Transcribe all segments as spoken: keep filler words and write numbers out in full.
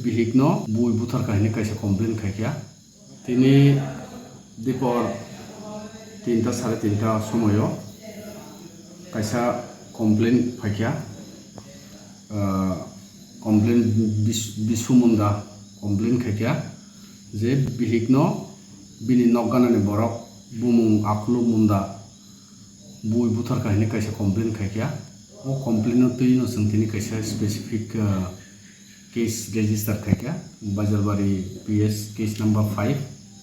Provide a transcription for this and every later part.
Bihikno bui butharkha hwnwi kaisa complain khaikha. Tini dipor tinta sare tinta somoyo kaisa complain phaikha. Ah, complain bis-, Bisu Munda complain khaikha je bihikno bini nokganani borok bumung Akhulu Munda bui butharkha hwnwi kaisa complain khaikha. O complain-o twino chwng tini kaisa specific, ah, case register khaikha, Bajalbari P S case number five,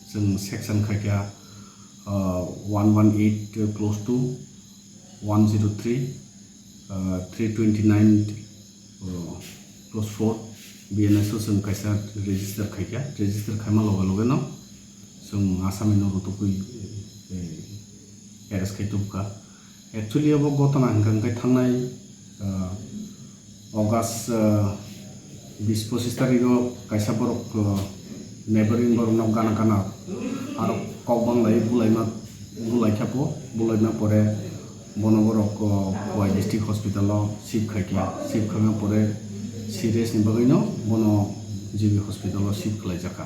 chwng section khaikha, ah, one one eight close two, one zero three, ah, three twenty nine, ah, close four, B N S o chwng kaisa register khaikha. Register khaima loge loge no chwng asami no rutugwi, eh, arrest khai tubukha. Actually, abo gotona hwnkha hwnkhe thangnai, ah, August, ah, bis pochis tarikh o kaisa borok, ah, neighboring borok no gana gana aro kok bang lai bulaima, bulai kha po, bulaima pore bono borok, ah, Khowai District Hospital o shift khai kha, shift khaima pore serious ni bagwi no bono G B Hospital o shift khlai jakha.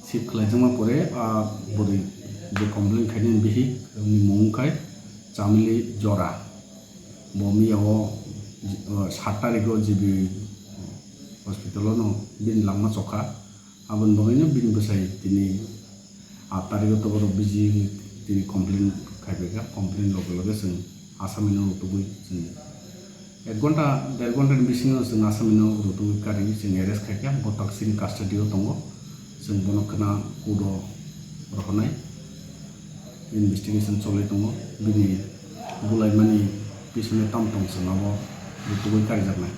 Shift khlaijakma pore a bwrwi je complain khainani bihik ni mung khai Chamli Jora. Bo miya o, o, sat tarikh o G B hospital o no bini langma chokha. Aboni bagwi no bini bwsai tini aat tarikh o toboro biji tini complain khaibaikha. Complain loge loge chwng asami no rutugwi chwng ek ghonta, der ghonta ni bisingo chwng asami no rutugwi kari chwng arrest khaikha, bo taksini custody o tongo, chwng bono khna court o rohornai, investigation choli tongo, bini bulaimani bisingni tam tong chwng abo rutugwi karijaknai.